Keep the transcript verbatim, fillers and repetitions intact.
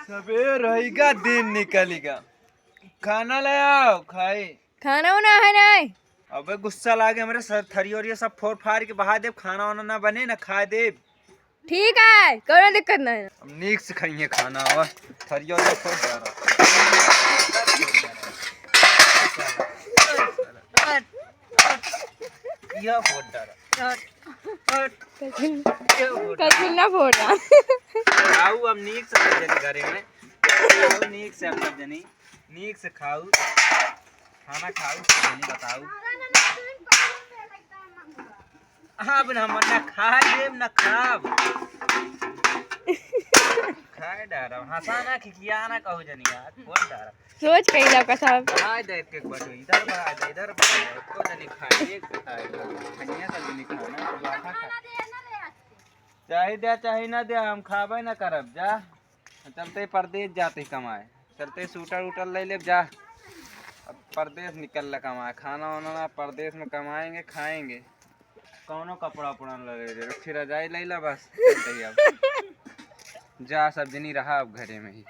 सबेर होइगा, दिन निकलिगा। खाना ले आओ, खाई। खाना उना है नहीं। अबे गुस्सा लागे हमरे सर, थरिया ओरिया सब फोर फार के बहा देब, खाना वाना ना बने ना खाए देब। ठीक है, कोनो दिक्कत नहीं। अब नीक से खाइए खाना, आवा। थरिया ओरिया फोर डारा। यह फोर डारा। कछुल, ये फोर डारा। कछुल ना फोर डारा। खाऊ अब नीक से सब जनी घरे में। खाऊ नीक से अब सब जनी। नीक से खाऊ। खाना खाऊ, सब जनी बताऊ। अब न हम ना खाए देब, ना खाब। खाए डारब। हंसा ना, खिखिया ना, कहू जनी यार। बोल डारब। सोच के ही लौका साहब। खाए दे एक एक बार। इधर बढ़ा दे, इधर बढ़ा दे। को जनी खाए, एक खाए। खनिया सब जनी खाए ना, तू आधा खा। चाहे दे, चाहे ना दे, हम खाबे ना करब। जा। चलते परदेस जाते कमाए, चलते सूटर उटर ले ले जा। अब परदेस निकल ला कमाए, खाना वाना ना, परदेस में कमाएंगे, खाएंगे। कौनो कपड़ा उपड़ा ना ले ले, फिर रजाई ले ला बस। चलते ही अब जा, सब जनी रहा अब घरे में ही।